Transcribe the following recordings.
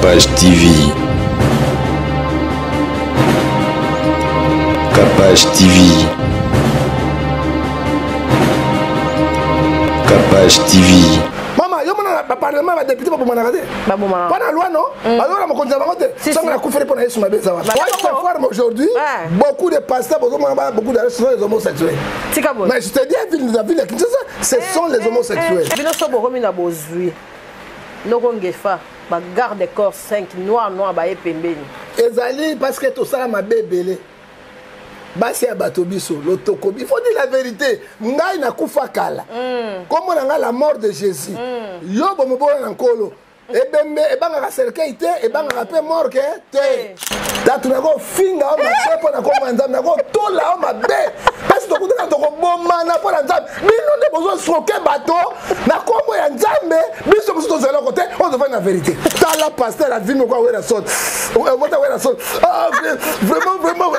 Capage TV. Capage TV. Capage TV. Mama, yo mona ba parlement ba député ba bomanaka te. Ba bomanaka. Pas na loi non? Mm. Ba loi mokonzi na bango te. Sango na kufeli pona Yesu mabe za wana. Moi je t'informe aujourd'hui, beaucoup de pasteurs beaucoup de ce sont les homosexuels. Tika boye. Mais je te dis ville la ville de Kinshasa, ce eh, sont les eh, homosexuels. Eh, bino so bokomi na bozwi. Noko ngefa ba garde corps 5 noir noir baye pembeni. Ezali parce que tosala mabe ebele. Basi ya bato biso lotoko il faut dire la vérité ngai nakufa kala mm. kombo na ngai la mort de Jésus mm. yo bomobola na nkolo ebembe ebangaka cercueil te ebangaka mpe morgue te tatu nakofinga yo mabe mpo na kombo ya nzambe nakotola yo mabe mpasi tokutana tokobomana mpo na nzambe bino nde bozosoke bato na kombo ya nzambe biso mosusu tozala eloko te oyo tofandi na verité tala paster avimi okwa wera sot wata wera sot ah, vraiment vraiment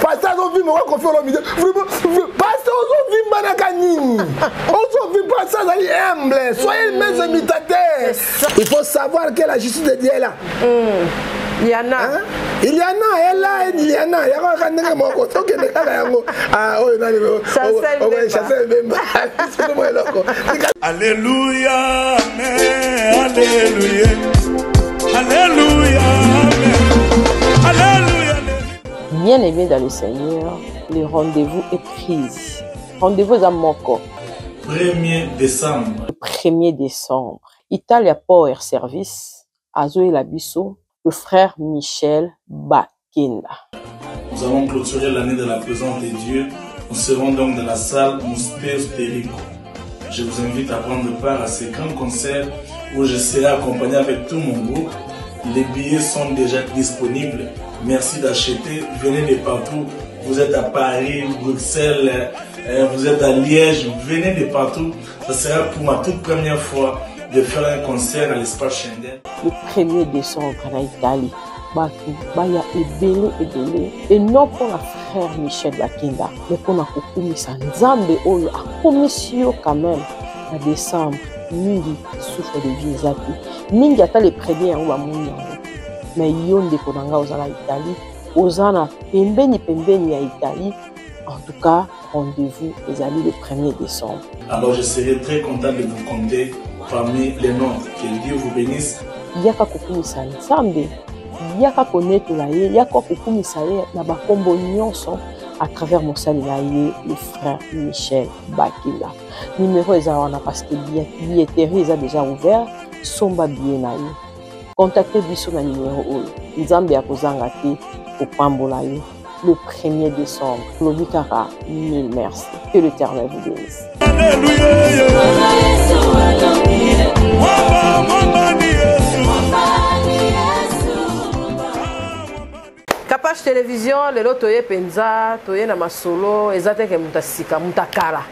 paster azovimba okwa kofi olomide vraiment paster ozovimbanaka nini ozovimba paster azali humble soyez mes imitateurs Il faut savoir que la justice de Dieu est là. Mm. Il y en a. Hein? Il y en a, elle là, il y en a. Il y a un ndenge moko tokende kaka yango. Ah oyo nani oyo Chancel Bemba. Somo eloko. Alléluia, amen, alléluia. Alléluia, amen. Alléluia. Bien-aimé dans le Seigneur, le rendez-vous est pris. Rendez-vous à moko. 1er décembre. 1er décembre. Italia Power Service azoyela biso le frère Michel Bakenda. Nous allons clôturer l'année de la présence de Dieu. Nous serons donc dans la salle Mouspé Perico. Je vous invite à prendre part à ces grands concerts où je serai accompagné avec tout mon groupe. Les billets sont déjà disponibles. Merci d'acheter. Venez de partout. Vous êtes à Paris, Bruxelles, euh, vous êtes à Liège. Venez de partout. Ça sera pour ma toute première fois de faire un concert à l'espace Schengen. Le 1er décembre na Italie, bato baya ebele ebele et non mpona frère Michel Bakenda mais mpona kokumisa Nzambe oyo akomisi yo quand même na décembre mingi souffle de vie eza te mingi ata le premier yango bamoni yango mais yo ndeko na ngai oza na Italie oza na pembeni pembeni ya Italie en tout cas rendez-vous ezali le 1er décembre. Alors je serai très content de vous compter parmi les nôtres. Que Dieu vous bénisse. Yaka kokumisa Nzambe, yaka konetola ye, yaka kokumisa ye na bakombo nyonso à travers mosali na ye le frère Michel Bakila. Numéro eza wana parce que billetterie eza déjà ouvert, somba billet na yo. Contactez biso na numéro oyo. Nzambe akozanga te kopambola yo. Le 1er décembre. Lobi kaka, mille merci. Que l'Éternel vous bénisse. Kapash Télévision, lelo toye penza, toye na masolo, eza te ke moto sika, moto akala.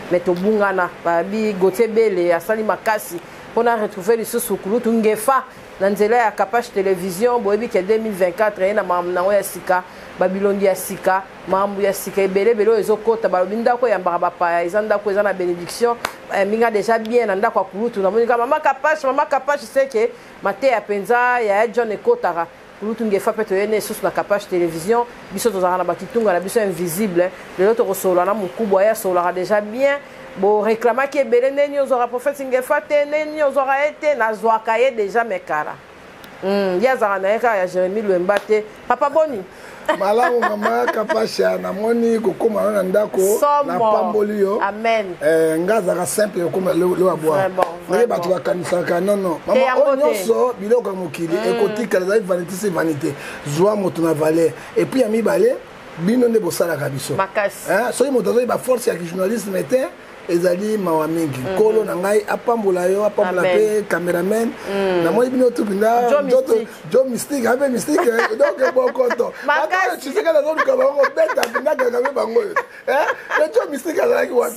Mais tobungana, babi Gauthier Bele asali makasi pona retrouver lisusu kulutu Ngefa na nzela ya Kapash Television. Boyebi ke 2024 ye na makambo nango ya sika, babilongi ya sika, makambo ya sika ebele ebele oyo ezokota. Balobi ndako eyambaka bapaya, eza ndako eza na benediction. Bayambi nga deja bien na ndako ya kulutu, namoni kaka mama Kapash, mama Kapash, seke mateya penza ya John ekotaka. Kulutu Ngefa pe toye ne susu na Kapash Television. Biso tozalaka na bakitunga na biso invisible. Lelo tokosolola na mokubwa, ye asololaka deja bien. Bo réclamaki ebele ndenge nini ozwaka prophète Ngefa te, ndenge nini ozwaka ye te, nazwaka ye deja me kala. Ye azalaka na ye kaka ya Jérémie Luemba te. Papa boni? Malamu mama Kapasha, namoni kokoma yo na ndako, napamboli yo. Amen. Nga azalaka simple kokoma lo abwa. Ndenge bato bakanisaka non non. Mama oyo nyonso biloko ya mokili ekotikala ezali vanité c'est vanité. Zwa moto na valeur. Et puis ya mibale bino nde bosalaka biso. Hein, soki moto azoyeba force ya journalisme te ezali mawa mingi. Nkolo na ngai apambola yo, apambola pe cameraman. Namoni bino tu mpenza jo mystique, ape mystique, donc bokoto. Bato Tshisekedi azoluka bango kobeta mpenza kaka mpe bango oyo. Hein, jo mystique azalaki wapi?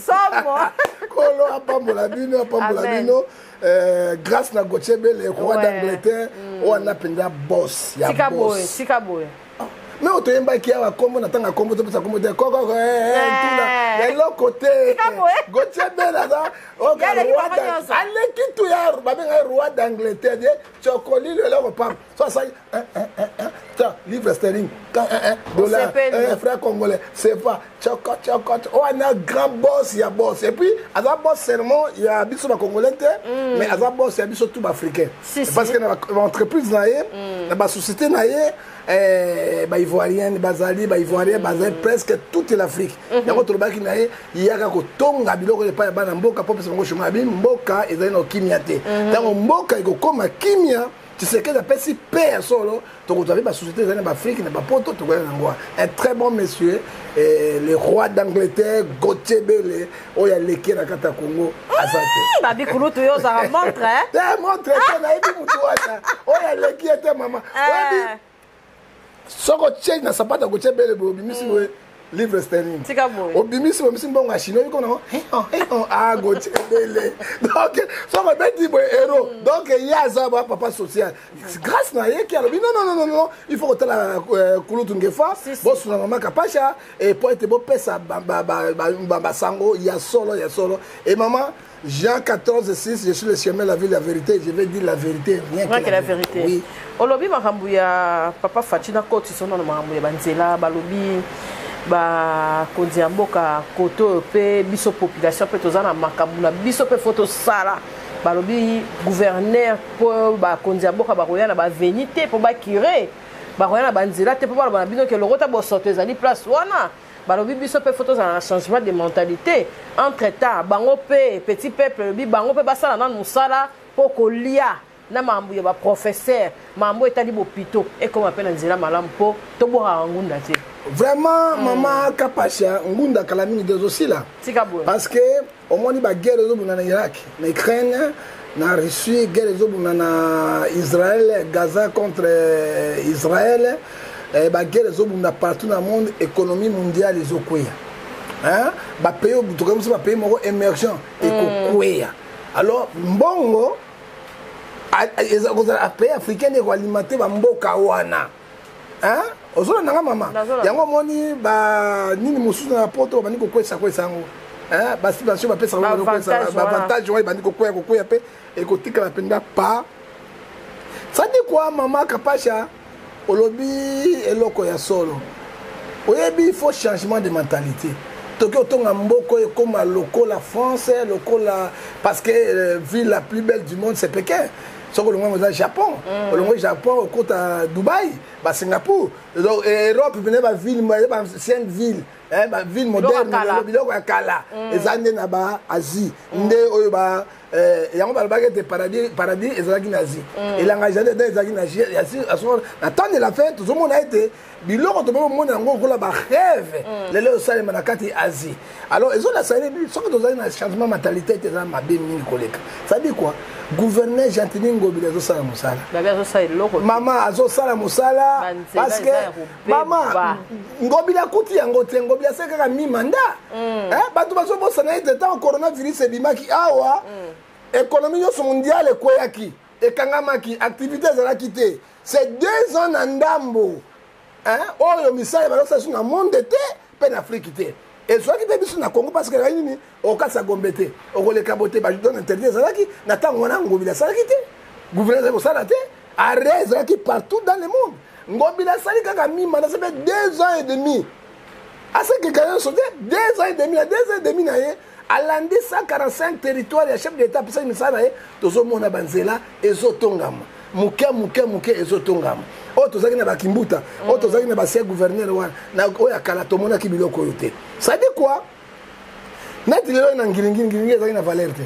Nkolo apambola bino, apambola bino. Grâce na Gauthier Bele, roi d'Angleterre, oyo wana mpenza boss ya boss. Tika boye, tika boye. Me oyo toyembaki awa, kombo na ntanga, kombo topesa kombo te, kokoko ntuna eloko te. Gautier Bele aza aleki tu ya babenga roi d'Angleterre de chokolilo, eloko pam so asali livre sterling, dollar, frère congolais, c'est pas choko choko oyo. Grand boss ya boss, et puis aza boss seulement ya biso bacongolais te, mais aza boss ya biso tout baafricain, parce que na baentreprise na ye, na basociété na ye, baivoirien bazali, baivoirien bazali, presque toute l'Afrique. Yango tolobaki na ye, yaka kotonga biloko epai ya bana mboka mpo pesa bango chemin. Abi mboka ezali na kimia te. Ntango mboka ekokóma kimia, Tshisekedi apesi pe ya solo, tokozwa mpe basociété ezali na baafrike, na bapoto, tokoya nango. Un très bon monsieur, le roi d'Angleterre Gautier Bele, oyo aleki na kati ya Congo aza te. Babi kulutu, yo ozala montre. Te, montre te, nayebi mutu wana oyo aleki ye te. Mama, oyebi soko otie na sapato ya Gautier Bele boye, obimisi boye livre sterling, obimisi, obimisi mbongo ya chinois, oyebi kona ah, Gautier Bele. Donc soko obeti boye euro, donc ye aza ba papa social. Grâce na ye ki alobi: non, non, non, non, il faut kotala kulutu Ngefa, bosuna mama Kapasha e po ete bopesa basango ya solo, ya solo. Et mama, Jean 14, 6, je suis le chemin, la vie, la vérité. Je vais dire la vérité, rien que la vérité. Oui. Olobi makambo ya papa Fatshi, na koti sono na makambo ya banzela. Balobi bakonzi ya mboka koto oyo mpe biso population mpe toza na makambo na biso mpe fo tosala. Balobi gouverneur, mpo bakonzi ya mboka bakoya na baveni te mpo bakire, bakoya na banzela te mpo baloba na bino ke lokota bosoto ezali place wana. Balobi biso mpe fo tozala na changement de mentalité. Entre temps, bango mpe petit peuple, elobi bango mpe basala nanu mosala mpo kolia na makambo ya baprofesseur, makambo etali bopito ekoma mpe na nzela malamu mpo tobwakaka ngunda te. Vraiment, mama Kapasha, ngunda kala mingi te ezosila. Tika boye. Parce que omoni baguerre ezobunda na Irak, na Ukraine, na Russie, guerre ezobunda na Israël, Gaza contre Israël, baguerre ezobunda partout na monde, économie mondiale ezokweya. Bapays tokoki mosusu, bapays moko émergent ekokweya. Alors mbongo kozala pays africain nde ekoalimenter bamboka wana. Ozolanda nga, mama? Yango omoni banini mosusu na poto babandi kokwesa kwesa yango, basubvention bapesaka, baavantage wana ebandi kokweya kokweya mpe ekotikala mpenza pa sadi kwa. Mama Kapasha, olobi eloko ya solo. Oyebi, il faut changement de mentalité. Toki otonga mboka oyo ekóma lokola France, lokola, parce que ville la plus belle du monde, c'est Pékin. Soki olongwango eza Japon, olongwe Japon, okota Dubai, basingapour. Donc Europe pene, baville, baancienne ville, baville moderne, biloko ya kala eza nde na baasie nde oyo ba yango balobaki ete paradis ezalaki na Asie, elanga jardin ezalaki na Asie. Na temps de la fin, tozomona ete biloko tobomona yango lokola barêve lelo esalema na kati ya Asie. Alors ezolasa nini? Soki tozali na changement mentalité ete eza mabe mingi koleka. C'est-à-dire quoi? Gouverneur Gentiny Ngobila azosala mosala. Mama, azosala mosala, parce que mama, Ngobila akuti yango te. Ngobila asali kaka mi mandat. Bato bazobosana ete ntango coronavirus ebimaki awa, économie nyonso mondiale ekweyaki, ekangamaki, activité ezalaki te. C'est 2 ans na ndambo oyo misala bazosala so na monde te mpe na Afrique te. Ezwaki mpe biso na Congo, parce que ezalaki nini? Okatisa Gombe te, okoleka bo te, badon interdit ezalaki na ntango wana. Ngobila asalaki te, gouverneur ezalaki kosala te, arrêt ezalaki partout dans le monde. Ngobila asali kaka mi mandat, ça fait 2 ans et demi. Asekeka nyonso te, 2 ans et demi. Na 2 ans et demi na ye, alandi 145 territoire ya chef d'état, apesaki misala na ye. Tozomona banzela ezotongama moke moke moke, ezotongama. Oyo tozalaki na bakimbuta, oyo tozalaki na basie gouverneur wana oyo ya kala, tomonaki biloko oyo te. C'est-à-dire quoi? Neti lelo na Ngiringiri, Ngiringiri ezalaki na valeur te.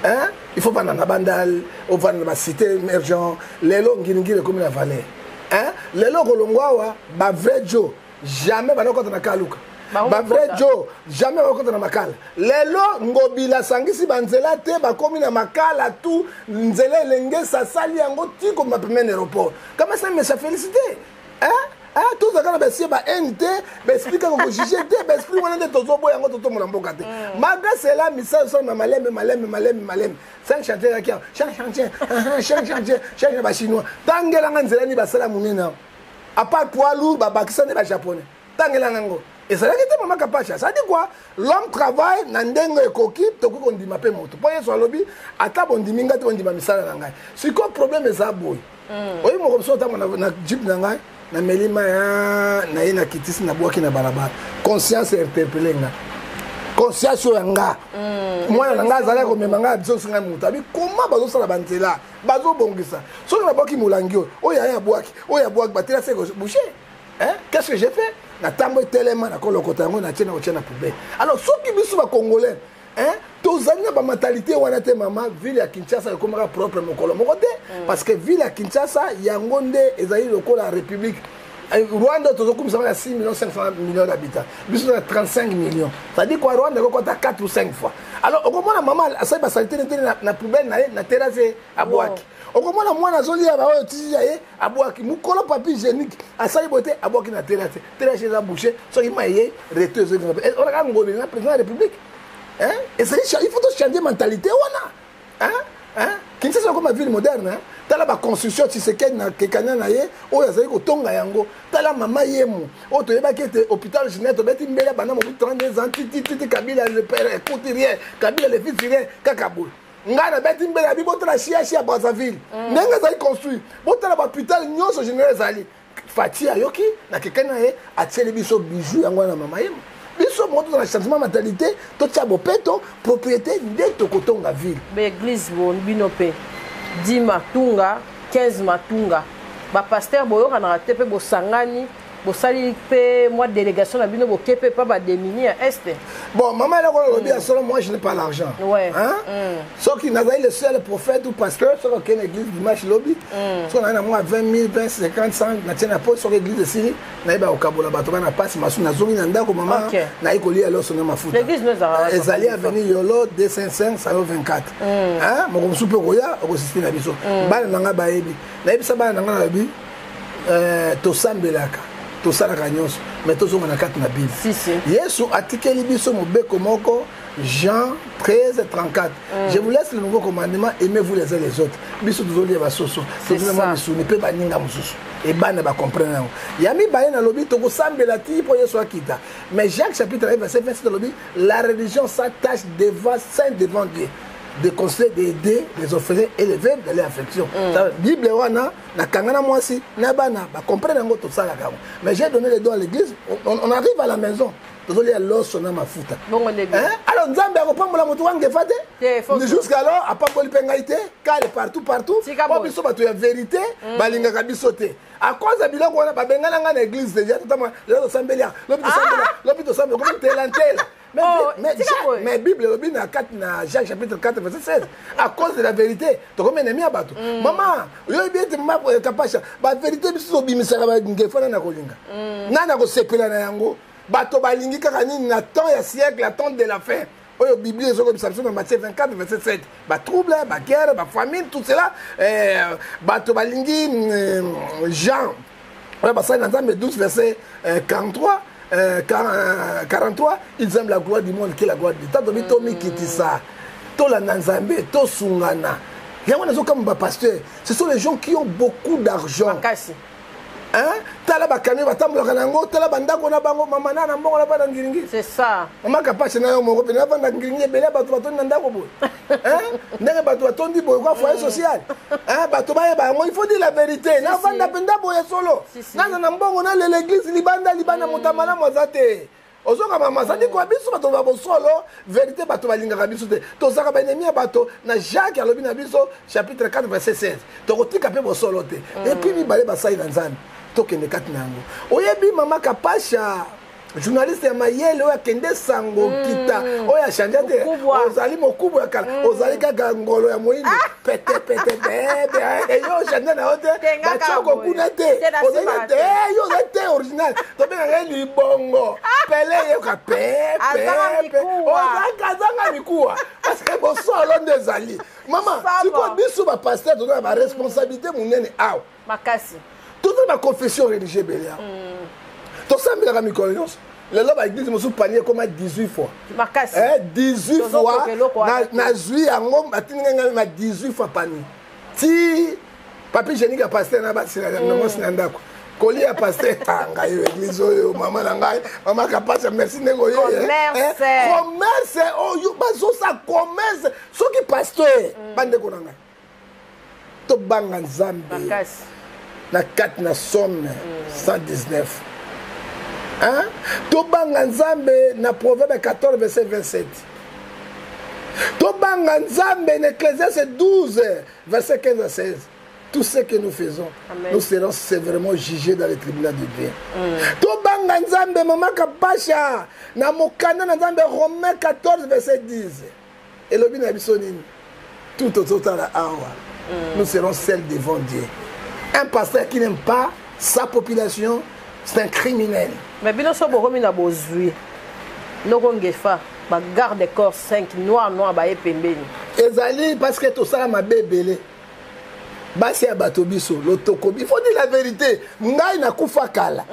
Hein? Il faut vanda na Bandal, ovanda na bacité émergent. Lelo Ngiringiri ekomi na valeur. Hein? Lelo kolongwa awa, bavrai jo jamais bandakota na Kaluka, bavrai jo jamais bakota na Makala. Lelo Ngobila asangisi banzela te, bakomi na Makala tu nzela elengesa, asali yango ti koma pembeni aéroport. Kama ça mesa félicité, hein? Ah, tozalaka na basie ba haine te, baesprit kaka kojuger te, baesprit wana nde tozoboya yango, totomona mboka te. Malgré cela, misala esalama malembe malembe malembe malembe. Cinq chantier ezalaki awa, cinq chantier, cinq chantier, cinq bachinois. Tangelanga nzela nini basala monene awa? À part poids lourd, babakisa nde bajaponais. Tangelanga yango ezalaki te. Mama Kapacha, ça dit quoi? L'homme travaille na ndenge ekoki, tokoki kondima mpe moto, mpo Yesu alobi: ata bondimi ngai te, bondima misala na ngai. Sikoyo problème eza boye. Oyebi, moko biso ntango na jeep na ngai, nameli mai na ye, nakitisi, nabwaki na balabala, conscience interpellé nga. Conscience oyo ya nga, mwana na ngai azalaki komema ngai, biso ngai moto abi koma bazosala banzela, bazobongisa. Soki nabwaki molangi oyo, oyo aye abwaki, oyo abwaki, batela se bouche. Hein? Qu'est-ce que j'ai fait? Natambo etelema, nakolokota yango, natie na kotia na poubelle. Alors soki biso bacongolais, hein, tozali na bamentalité wana te, mama, ville ya Kinshasa ekomaka propre mokolo moko te, parce que ville ya Kinshasa yango nde ezali lokola république. Rwanda tozokumisa na 6 millions 500 millions d'habitants, biso na 35 millions. C'est-à-dire quoi? Rwanda ekokota 4 ou 5 fois. Alors okomona mama asali basaleté nete na poubelle na ye, na terrasse abwaki. Okomona mwana azolia baoyo tisi ya ye, abwaki. Mokolo papier hygiénique asali boye te, abwaki na terrasse. Terrasse eza bouché, soki mai ye reto ezoonaka ngobeli na président ya république. Ezali, il faut tochanger mentalité wana. Kinshasa ekoma ville moderne. Tala baconstruction Tshisekedi na kekanya na ye oyo azali kotonga yango. Tala mama Yemo oyo toyebaki ete hôpital général, tobeti mbele banda mobu 32 ans, titititi. Kabila le père ekuti rien, Kabila le fils rien, kaka boye. Ngai nabeti mbele abi: botala CHU ya Brazzaville ndenge ezali construit, botala bahôpital nyonso général ezali. Fatshi ayoki na kekeni na ye, atieli biso bijou yango wana, mama Yemo. Biso moko tozala changement mentalité, totia bopeto, propriété, nde tokotonga ville. Baeglise bino mpe 10 matunga, 15 matunga, bapasteur boyokanaka te mpe bosangani, bosali mpe mwa délégation na bino, boke mpe pa badémunis ya Est. Bon, mama, eloko olobi ya solo, moi je n'ai pas l'argent. Hein? Soki nazali le seul prophète ou pasteur, soki okende na église dimanche lobi, soki nazali na mwa 20 000, 20, 50, 100, natie na po. Soki église esili, nayeba kokabola bato bana pasi masu, nazongi na ndako, mama, nayi kolia loso na mafuta. L'église no ezalaka? Ezali avenue Yolo 255, salon 24. Hein? Moko mosusu mpe okoya okosiste na biso. Bana na ngai bayebi, nayebisa bana na ngai, nalobi tosambelaka, tosalaka nyonso, mais tozonga na kati na Bible. Si, si. Yesu atikeli biso mobeko moko, Jean 13 34: "Je vous laisse le nouveau commandement, aimez-vous les uns les autres." Biso tozolia basoso, tozolia mwa misuni mpe baninga mosusu, ebana bacomprendre yango. Ya mibale, nalobi tokosambela ti mpo Yesu akita. Mais Jacques chapitre 1 verset 27 alobi: "La religion sans tache devant saint devant Dieu, de conseiller d'aider les orphelins et les veuves dans leur affliction." Bible wana nakanga na mwasi na bana bacomprendre yango, tosalaka yango. Mais j'ai donné les dons à l'église, on arrive à la maison, tozolia loso na mafuta. Bongo nde bien. Hein? Alors Nzambe akopambola moto wangefa te? Te, Jusqu'alors apamboli mpe ngai te, kale partout partout. Tika po boye. Biso bato ya vérité balingaka biso te à cause ya biloko wana. Babengana ngai na église déjà. Totama lelo tosambeli ya lobi, tosambela lobi, tosambela komi ntela ntela. Mais, Oh, mais, tika boye. Mais Bible elobi na kati na Jacques chapitre 4 verset 16: à cause de la vérité tokomi ennemi ya bato. Mama, oyebi ete mama Kapasha, bavérité biso tobimisaka, bangefa nani akolinga, nani akosepela na yango? Bato balingi kaka nini na temps ya siècle, ya temps de la fin oyo Biblie ezokobisa biso na Matthieu 24 verset 7? Batrouble, baguerre, bafamine, tout cela. Bato balingi Jean oyo basali na Nzambe 12 verset 43, 43: "Ils aiment la gloire du monde que la gloire de Dieu." Tobi tomikitisa, tolanda Nzambe, tosungana. Yango nazokamba bapasteur, ce sont les gens qui ont beaucoup d'argent. Makasi. Hein? Tala bakamion batambolaka na yango, tala bandako na bango. Mama, na mbongo na bana ngiringi. C'est ça. Mama Kapashe, na yo moko pene navanda ngiringi, ebele ya bato batondi na ndako boye. Hein? Ndenge bato batondi boye kwa foyer social. Hein? Bato bayeba yango, il faut dire la vérité. Navanda mpenza boye solo. Si, si. Naza na mbongo, nalela église libanda libanda, moto ya malamu aza te. Ozoka mama, zali kwa biso bato ba bosolo, vérité, bato balingaka biso te, tozalaka baennemi ya bato. Na Jacques alobi na biso chapitre 4 verset 16, tokotika mpe bosolo te. Et puis mibale, basali na Nzambe, tokende kati na yango. Oyebi, mama Kapasha, journaliste ya mayele oyo akende sango kita oyo achange te. Mokubwa. Ozali mokubwa ya kala, ozali kaka ngolo ya moyindo pete pete bebe. Yo ochange na yo te. Te, nga kaka batioko boye. kuna te. Te, na ozali nsima te. te. Yo ozali te original, tobengaka ye libongo pele, yoka pe. Azanga pe pe mikuwa. Ozaka azanga mikuwa parce que bosolo nde ezali, mama. Saba. Sikoyo biso bapasteur toza na baresponsabilité monene awa. Makasi. Toza na baconfession religieux ebele awa, tosambelaka mikolo nyonso. Lelo baeglise mosusu panier ekoma 18 fois. Makasi. 18 fois. Tozokoka eloko wana te. Nazwi yango, batindi ngai ma 18 fois panier ti papier hygiénique ya pasteur na basi na mwasi na ndako. Kolia pasteur ah, ngai oyo église oyo mama na ngai mama kapasa merci ndenge oye commerce eh, commerce oyo bazosa commerce soki pasteur mm. bandeko na ngai tobanga nzambe na kati na somme 119 hein? Tobanga nzambe na proverbe 14 verset 27. Tobanga nzambe na Ecclésiaste 12 verset 15 à 16. Tout ce que nous faisons. Amen. Nous serons sévèrement jugés dans le tribunal de Dieu. Tobanga nzambe mama kapasha na mokanda na nzambe Romains 14 verset 10. Elobi na biso nini? Tout tozotala awa. Nous serons seuls devant Dieu. Un pasteur qui n'aime pas sa population, c'est un criminel. Mais bino so bokomi na bozwi noko ngefa ba garde corps 5 noir noir baye pembeni. Ezali parce que tosala mabe ebele. Basi ya bato biso lotoko, il faut dire la vérité. Ngai nakufa kala.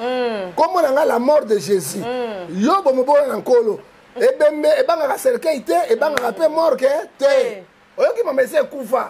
Kombo na ngai la mort de Jésus. Yo bomobola na nkolo. Ebembe ebangaka cercueil te, ebangaka pe morgue te. Oyoki mama esi ekufa.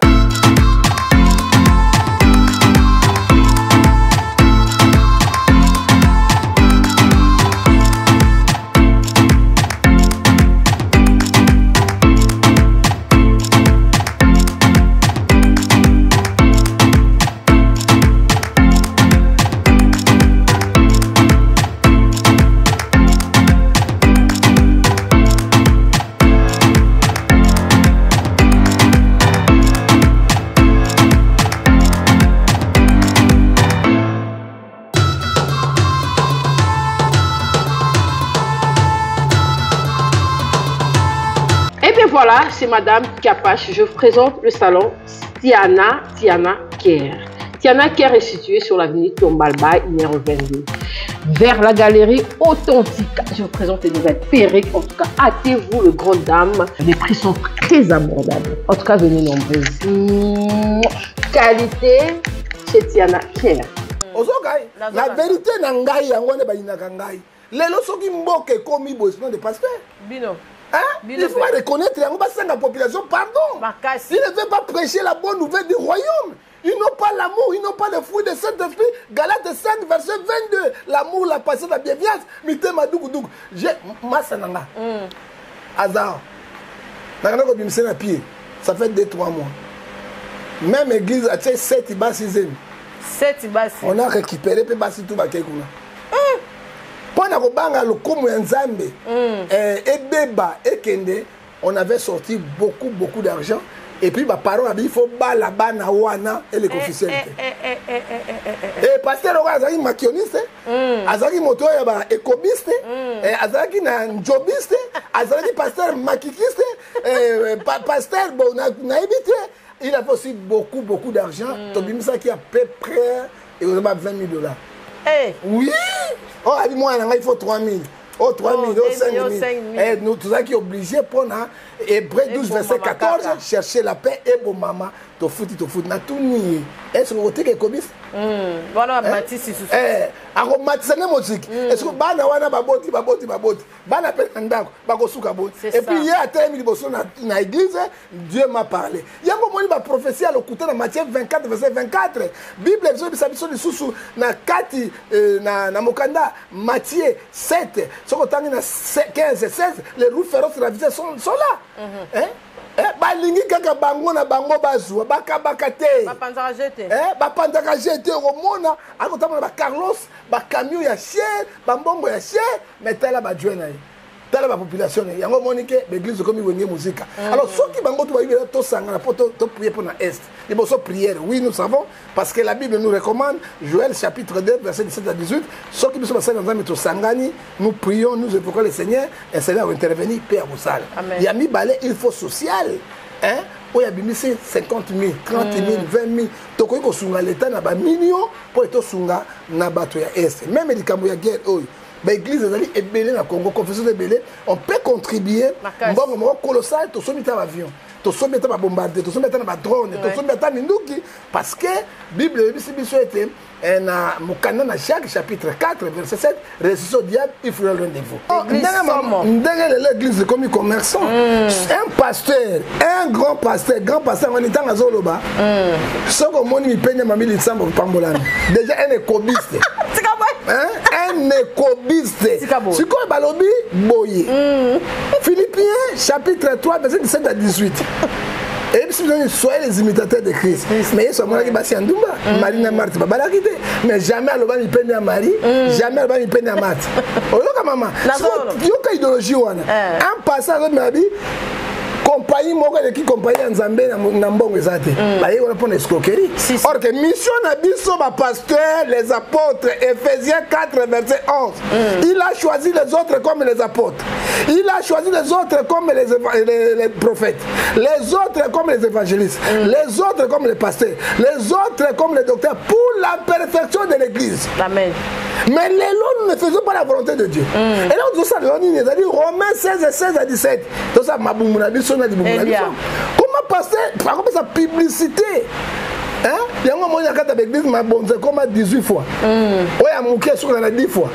Et bien voilà, c'est Madame Kapache. Je vous présente le salon Tiana, Tiana Care. Tiana Care est située sur l'avenue Tombalbaye, numéro 22, vers la galerie Authentique. Je vous présente les nouvelles perruques. En tout cas, hâtez-vous, le grand dame. Les prix sont très abordables. En tout cas, venez nombreuses. Qualité chez Tiana Care. Ozoka, la vérité na ngai yango nde bayinaka ngai. Lelo soki mboka ekomi boye, sinon de pasteur. Bino. Hein? Bino Il faut pe. reconnaître yango, basenga population pardon. Makasi. Ils ne veulent pas prêcher la bonne nouvelle du royaume. Ils n'ont pas l'amour, ils n'ont pas le fruit de Saint-Esprit. Galates 5, verset 22. L'amour, la patience, la bienveillance. Mitema dugu dugu. J'ai massa nanga. Hasard. Nanga ko bimse na pied. Ça fait 2-3 mois. Même église, tu sais, 7 basi zemi. 7 basi. On a récupéré pe basi tout bakei kuna. Pona kobanga lokumu ya Nzambe. Ebeba ekende, on avait sorti beaucoup, beaucoup d'argent. Et puis, bah, parents a dit, il faut bala bana wana et les officiels. Et pasteur oyo azalaki makioniste, azalaki moto oyo ba écobiste, azalaki na njobiste, azalaki pasteur makikiste, pasteur bon, nayebi te, il avait aussi beaucoup, beaucoup d'argent. Tobimisaki à peu près, et on a 20 000 $. Oui. Oh, abi moi, il faut 3 000. Oh, 3 000, oh, 5 000. 5 000. Eh, nous, tout ça qui est obligé pour na Hébreu 12, bon verset mama 14, kaka. Chercher la paix et bon maman, to fouti, to fouti. Na tout ni. Est-ce que vous avez comme Wana bamatisi susu. Eh, akomatisa nde moziki. Est-ce que bana wana baboti, baboti, baboti. Bana pe na ndako, bakosuka boti. C'est Et puis, ça. ye atelemi liboso na église, Dieu m'a parlé. Yango moni ba prophétie ya lokuta na Matthieu 24, verset 24. Bible ezobisa biso lisusu na kati, na mokanda Matthieu 7, soki otangi na 15, 16, les loups féroces ravisseurs sont là. Hein? Eh, balingi kaka bango na bango bazwa, bakabaka te. Bapanzaka jete. Eh, bapanzaka jete, okomona akotambola ba Carlos, ba camion ya cher, ba mbongo ya cher, mais tala ba joint na ye. Tala ba population na ye. Yango omoni ke ba église ekomi wenge muzika. Alors soki bango to bayibi tosangana po to prier pour na est. Liboso prière, oui nous savons parce que la Bible nous recommande Joël chapitre 2 verset 17 à 18, soki biso basali na Nzambe tosangani, nous prions, nous évoquons le Seigneur et le Seigneur va intervenir pe ya kosala. Amen. Ya mibale, il faut social. Hein? Oyo abimisi 50 000, 30 000, 20 000, tokoki kosunga l'État na ba millions po etosunga na bato ya est. Même likambo ya guerre oyo, ba église ezali ebele na Congo, confession ebele, on peut contribuer. Makasi. Mbongo moko colossal, tosombi ta avion, tosombi ata ba bombardier, tosombi ata na ba drone, tosombi ata minduki, parce que Bible eyebisi biso ete, na mokanda na Jacques chapitre 4 verset 7, résistez au diable, il fuira loin de vous. Oh, Église ndenge somo. ndenge lelo église ekomi commerçant. Un pasteur, un grand pasteur, grand pasteur, ngoni ntango azoloba, soki omoni mipende mami lisambo pambolami. Déjà un écobiste. Hein? Un écobiste. Sikoyo balobi boye. Philippiens chapitre 3 verset 17 à 18. Eyebisi biso nini? Soyez les imitateurs de Christ. Mais Yesu amonaki basi ya ndumba, Marie na Marthe babalaki te, mais jamais aloba mipende ya Marie, jamais aloba mipende ya Marthe. Oyoka mama, yoka idéologie wana. Un passage azobima bi compagnie moko eleki compagnie ya Nzambe na mbongo eza te. Baye wana mpona escroquerie. Or que mission na biso ba pasteurs, les apôtres, Ephésiens 4 verset 11. Il a choisi les autres comme les apôtres. Il a choisi les autres comme les prophètes. Les autres comme les évangélistes. Les autres comme les pasteurs. Les autres comme les docteurs pour la perfection de l'église. Amen. Mais les nous ne faisons pas la volonté de Dieu. Et là, on dit ça, c'est-à-dire Romains 16, 16 à 17. Tout ça, mabumu na biso, na libumu na biso. Comment passer, par contre, sa publicité? Hein? Yango moni na kati ya baeglise mabonza ekoma 18 fois. Oyo ya moke esuka na 10 fois.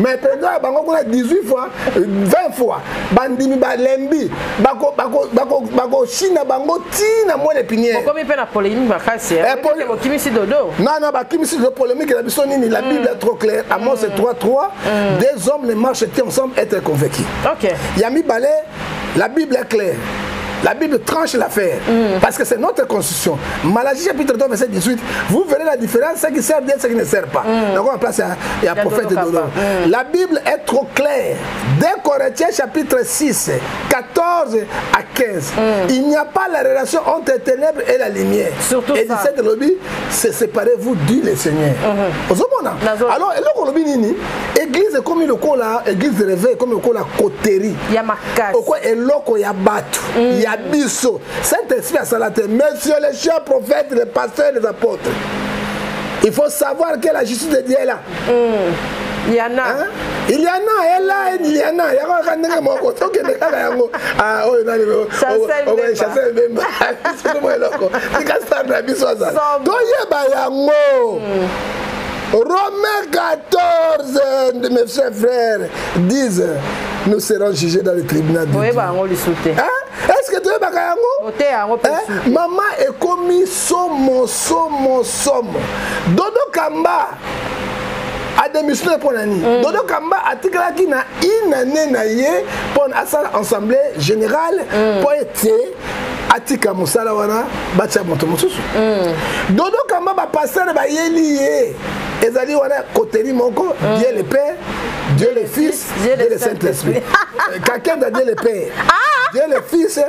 Mais mpenza ya bango kuna 18 fois, 20 fois. Bandimi balembi, bakoshina bango ti na moelle épinière. Bokomi mpe na polémique makasi. Bokimisi dodo. Non, non, bakimisi dodo, polémique na biso nini? La Bible est trop claire. Amos 3, 3, deux hommes ne marchent ensemble être convaincus. Ya mibale, la Bible est claire. La Bible tranche l'affaire. Parce que c'est notre constitution. Malachie chapitre 3, verset 18, vous verrez la différence, ce qui sert bien, ce qui ne sert pas. Donc en place, il y a prophète de Dodo. La Bible est trop claire. 2 Corinthiens chapitre 6, 14 à 15. Il n'y a pas la relation entre les ténèbres et la lumière. Surtout et ça. 17 lobi, c'est séparez-vous, dit le Seigneur. Ozomona. Alors, eloko lobi nini? Église comme le kola, église de réveil comme le kola coterie. Ya makasi. Okwa eloko ya batu, ya biso. Saint-Esprit a salate. Messieurs les chers prophètes, les pasteurs, les apôtres. Il faut savoir que la justice de Dieu est là. Il y en a. Hein? Il y en a, elle là, il y en a. Il y a un ndenge moko, soki ndenge yango. Ah, oyo nani, oyo, Chancel oyo, Mbemba. Chancel Mbemba. Biso mo eloko. Tika star na biso azala. Somo. Toyeba yango. Romains 14, mes chers frères, disent, nous serons jugés dans le tribunal de Dieu. Toyeba yango lisusu te. Hein? Est-ce que toyebaka yango? Oteya yango mpe Hein? lisusu. Mama ekomi somo, somo, somo. Dodo Kamba a démissionné mpo na nini? Dodo Kamba atikalaki na une année na ye mpo na asala assemblée générale mpo ete atika mosala wana batia moto mosusu. Dodo Kamba bapasteur bayeli ye ezali wana koteli moko, Dieu le Père, Dieu le Fils, Dieu Dieu le le Saint-Esprit. Saint-Esprit. Kakenda Dieu le Père. Dieu le Fils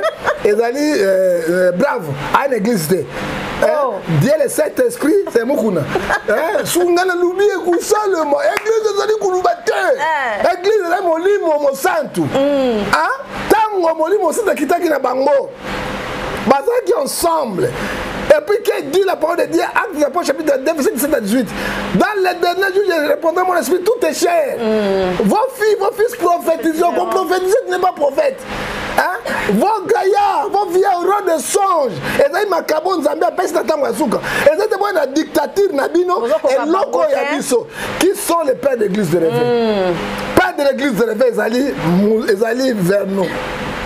ezali bravo à une église te. Oh. Dieu le Saint-Esprit, c'est Mukuna. Hein? Sungana lubi ekusalema. Église ezali kuluba te. Église ezali molimo mosantu. Hein? Tango molimo mosantu akitaki na bango. Bazalaki ensemble. Et puis, qu'est dit la parole de Dieu? Actes des Apôtres, chapitre 2, verset 17 à 18. Dans les derniers jours, je répondrai mon esprit, tout est chair. Vos filles, vos fils prophétisent. Qu'on prophétise, tu n'es pas prophète. Hein? Vos gaillards, vos vieillards auront des songes. Et ça, makabo Nzambe apesi na tango ya suka. Et ça, c'est na dictature na bino Ozokoka et loko bango ya te. biso. Qui sont les pères de l'église de réveil? Père de l'église de réveil, ezali, ezali vers nous.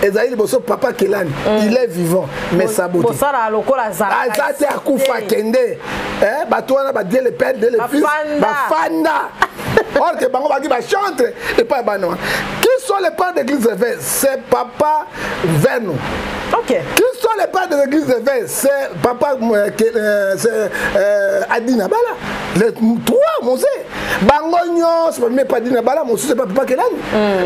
Ezali liboso papa Kelani, il est vivant, mais saboté. Bosala lokola azalaka Aza te akufa te. kende. Eh, bato wana ba Dieu le Père, Dieu le Fils, Bafanda. bafanda. Or que bango baki ba chantre et pas bana wana. Qui sont les pères de l'église de réveil? C'est papa Verno. Qui sont les pères de l'église de réveil? C'est papa qui c'est Adina Bala. Les trois Mosé. Bango nyonso, mais pas Adina Bala, mosusu c'est pas papa Kelani.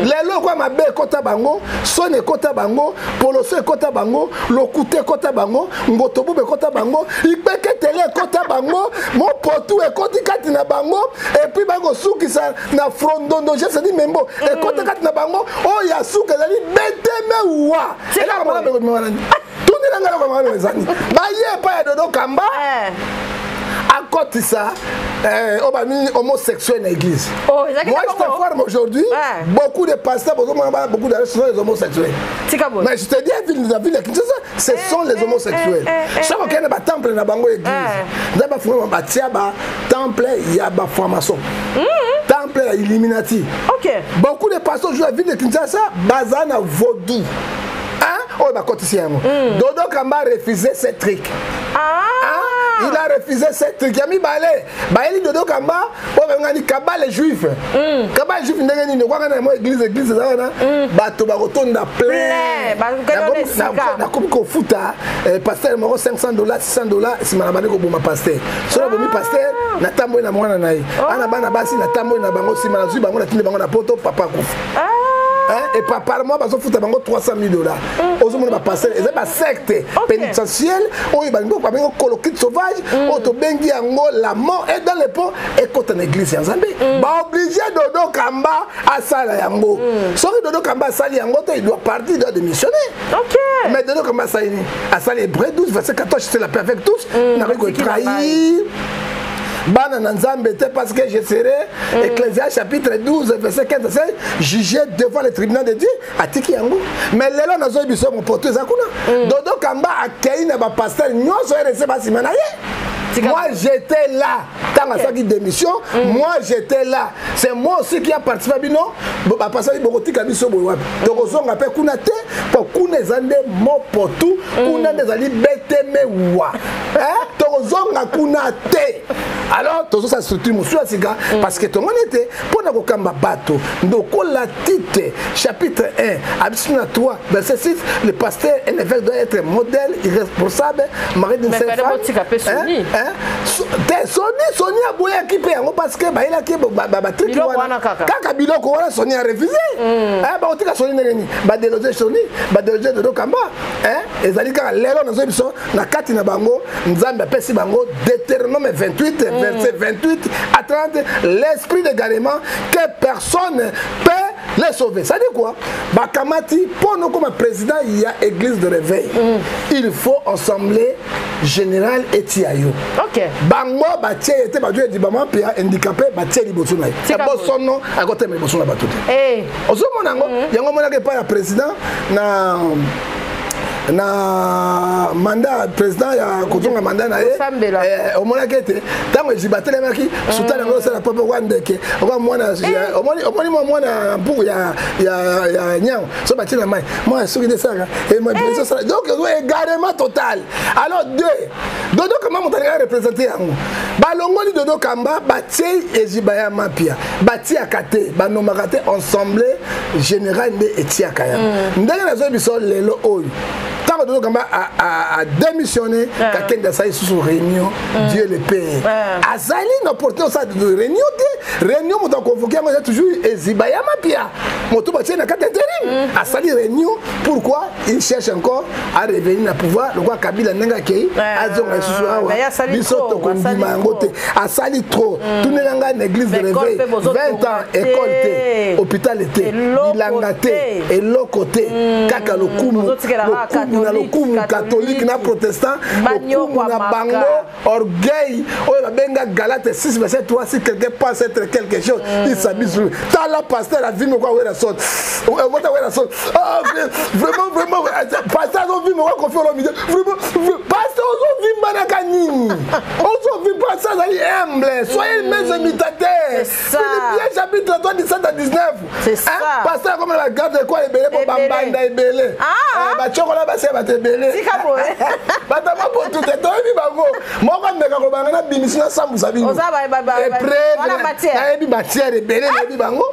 Lelo kwa mabe kota bango, sone kota bango, poloso kota bango, lokute kota bango, ngotobo kota bango, ipeke tele kota bango, mopotu ekoti kati na bango, et puis bango sukisa na frondondo, je dis membo, ekota kati na bango, oh ya suka ezali beteme wa. Tika Elaka boye. mwana beko mwana ni. Tundela ngala kwa mwana ezani. Baye pa ya Dodo Kamba. Akotisa, oyo homosexuel na église. Oh, ezalaki Moi, na je te bongo. forme aujourd'hui. Beaucoup de pasteurs, beaucoup de, beaucoup de, ce sont les homosexuels. Tika boye. Mais je te dis, la ville de Kinshasa, ce sont les homosexuels. Chaque fois qu'il y a un temple na bango église, nzambe afungola ba tia ba temple ya ba franc-maçon. Temple ya Illuminati. Beaucoup de pasteurs jouent la ville de Kinshasa, baza na vaudou. Hein? Oh, ba kotisi yango. Dodo Kamba a refusé ce truc. Hein? Ah. Il a refusé cette truc ya mibale. Bayeli Dodo Kamba oyo babengani kabale juif. Kabale juif ndenge nini okwanga na mwa église église eza wana bato bakotonda plein. Plein. Bakokende wana esika. Nakomi kofuta eh, pasteur moko 500 dollars, 600 dollars, nsima na bandi koboma pasteur. So nabomi pasteur, natamboli na mwana na ye ana bana basi, natamboli na bango, nsima nazwi bango, natindi bango na Poto, papa akufa. Ah. Hein, et par mois bazofuta bango 300 000 dollars. Ozomona bapasteur eza basecte pénitentielle oyo balingi babengi colokite sauvage, oyo tobengi yango la mort est dans le pot. Ekota na église ya Nzambe, baoblige Dodo Kamba asala yango. Soki Dodo Kamba asali yango te, il doit partir, il doit démissionner. Mais Dodo Kamba asali nini? Asali Hébreu 12 verset 14: c'est la paix avec tous. Nakoki Batiki na kotrahir bana na Nzambe te, parce que je serai, Ecclésiaste chapitre 12 verset 15 à 16, jugé devant le tribunal de Dieu. Atiki yango. Mais lelo nazoyebi biso mopoto eza kuna. Dodo Kamba akei na bapasteur nyonso RC basima na ye. Moi, j'étais là ntango asalaki démission. Moi, j'étais là, c'est moi aussi qui a participé. Bino bapasteur bokotika biso boye wapi? Tokozonga mpe kuna te, mpo kuna eza nde mopotu, kuna nde ezali betemewa. Tokozonga kuna te. Alors tozosala structure mosusu ya sika, parce que tomoni ete mpo na kokamba bato, ndokola Tite chapitre 1 abisi na 3 verset 6, le pasteur et l'évêque doit être modèle, irresponsable, mari d'une seule femme. Te, Soni, Soni aboyaki mpe yango, parce que bayelaki batriki wana kaka biloko wana. Soni a refusé. Bakotika Soni ndenge nini? Badéloger Soni, badéloger Dodo Kamba. Ezali kaka lelo nazoyi biso na kati na bango. Nzambe apesi bango Deutéronome 28 verset 28 à 30, l'esprit d'égarement que personne peut les sauver. Ça dit quoi? Bakamati mpo nokoma président ya église de réveil, il faut assemblée générale etia yo. Bango batie ye te. Bazwi edibama mpe ya handicapé, batie liboso na ye. Bosono akotema liboso na bato te. Ozomona yango, yango omonaka epai ya président na mandat, président ya kozonga mandat na ye, omonaki ete ntango eziba atelemaki, sultan yango osala pope okwa ndeke okwa mwana. Omoni mwa mwana ya mpuku ya nyango so batie na mai, mwana soki nde esalaka ezosala. Donc égarement total. Alors deux, Dodo Kamba, moto alingaka représente yango, balongoli Dodo Kamba, batie Eziba ya Mapia. Batiaka te, banomaka te, assemblée générale nde etiaka yango. Ndenge nazoyebi biso lelo oyo, ntango Dodo Kamba adémissionné, Kakende asali susu réunion. Dieu le Père azali na opportunité osala réunion te. Réunion, moto aconvoquer yango eza toujours Eziba ya Mapia, moto batie na kati intérim. Asali réunion, pourquoi? Il cherche encore à revenir na pouvoir lokola Kabila ndenge akei, azonga lisusu awa. Biso tokondima yango te. Asali trop. Tunela ngai na église de réveil, 20 ans, école te, hôpital te, bilanga te, eloko te, kaka lokumu, lokumu na lokumu, catholique na protestant, lokumu na bango, orgueil oyo babenga Galate 6 verset 3: si quelqu'un pense être quelque chose, il s'abuse. Tala pasteur avimi kwa wera sot wata wera sot. Ah, vraiment, vraiment, pasteur azovima kwa Koffi Olomide. Vraiment, pasteur ozovimbanaka nini? Ozovimba. Pasteur azali humble. Soyez mes imitateurs, Philippiens chapitre 3 17 à 19. C'est ça. Pasteur akoma na garde kwa ebele po bambanda ebele, batyokola basi ya bato ebele, bato mapotu te. Toyebi bango. Moko ameka kobanga na bimisi na sambusa bino. Nayebi matière ebele, nayebi bango,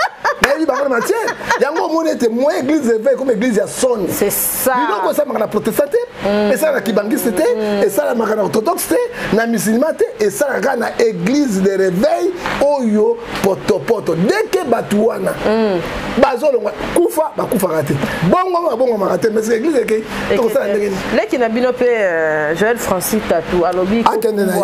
nayebi bango na matière yango. Omoni ete mo église éveil comme église ya soni. Biloko esalamaka na protestant te, esalamaka na kibangiste te, esalamaka na orthodoxe te, na musulman te, esalaka kaka na église de réveil oyo potopoto. Deke bato wana bazolongwa, kufa bakufaka te, bongo babongwamaka te. Mais église ekei, tokosala ndenge nini? Leki na bino mpe Joel Francis Tatu alobi Akende na ye.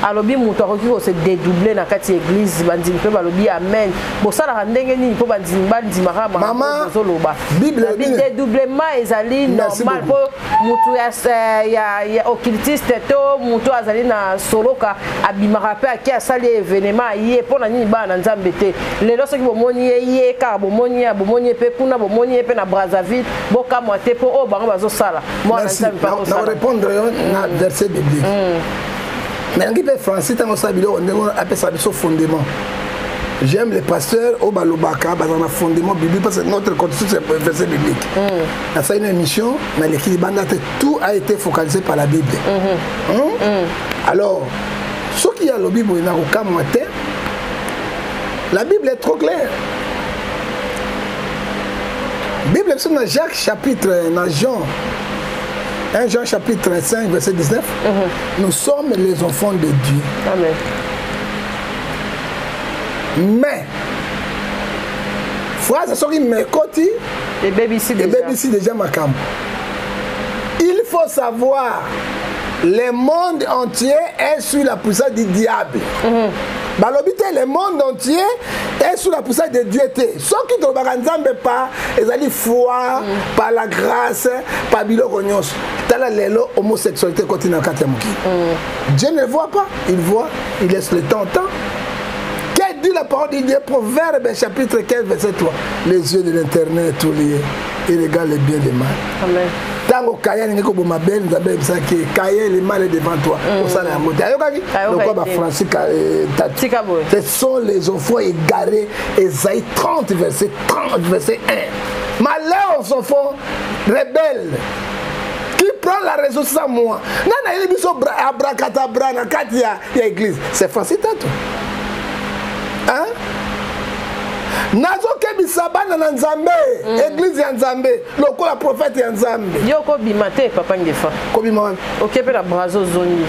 Alobi moto akoki kose dédoubler na kati ya église. Bandimi mpe balobi amen. Bosalaka ndenge nini mpo bandimi bandimaka Mama, bozoloba? Bible Dédoublement ezali normal mpo motu ya occultiste to motu azali na soloka abimaka mpe ake asali événement aye. Mpo na nini bana na Nzambe te? Lelo soki bomoni ye, ye kaka bomoni ye, bomoni ye mpe kuna, bomoni ye mpe na Brazzaville, bokamwa te, mpo oyo bango bazosala, mwana Nzambe mpe akosala. Répondre yo na verset biblique. Nayangi mpe Francis, ntango osala biloko ndenge apesaka biso fondement. J'aime les pasteurs oyo balobaka bazala na fondement biblique parce que notre constitution c'est verset biblique. Nasali une émission naleki libanda te, tout a été focalisé par la Bible. Alors soki alobi boye, nakokamwa te. La Bible est trop claire. Bible biso na Jacques chapitre, na Jean 1 Jean chapitre 5 verset 19, nous sommes les enfants de Dieu. Amen. Mais phrase soki mekoti ebebisi déjà. Ebebisi déjà makambo. Il faut savoir, le monde entier est sous la puissance du diable. Balobi te le monde entier est sous la puissance de Dieu te. Soki tolobaka Nzambe pa ezali foi, par la grâce, pa biloko nyonso. Tala lelo homosexualité ekoti na kati ya mokili. Dieu ne voit pas? Il voit, il laisse le temps au temps. Que dit la parole de Dieu? Proverbe chapitre 15 verset 3: les yeux de l'Éternel tout lié, il regarde le bien et le mal. Amen. Ntango Kaye alingi koboma Abel, Nzambe ayebisaki: Kaye, le mal est devant toi, osala yango te. Ayokaki lokola bafrancis. Ce sont les enfants égarés. Esaïe 30 verset 30 verset 1: malheur aux enfants rebelles qui prend la raison sans moi. Nani ayebi biso abracadabra na kati ya église? C'est Francis Tato, hein? Nazokebisa bana na Nzambe, église ya Nzambe, lokola prophète ya Nzambe. Yo okobima te, papa Ngefa. Kobima wana? Oke mpe na Braza, ozongi,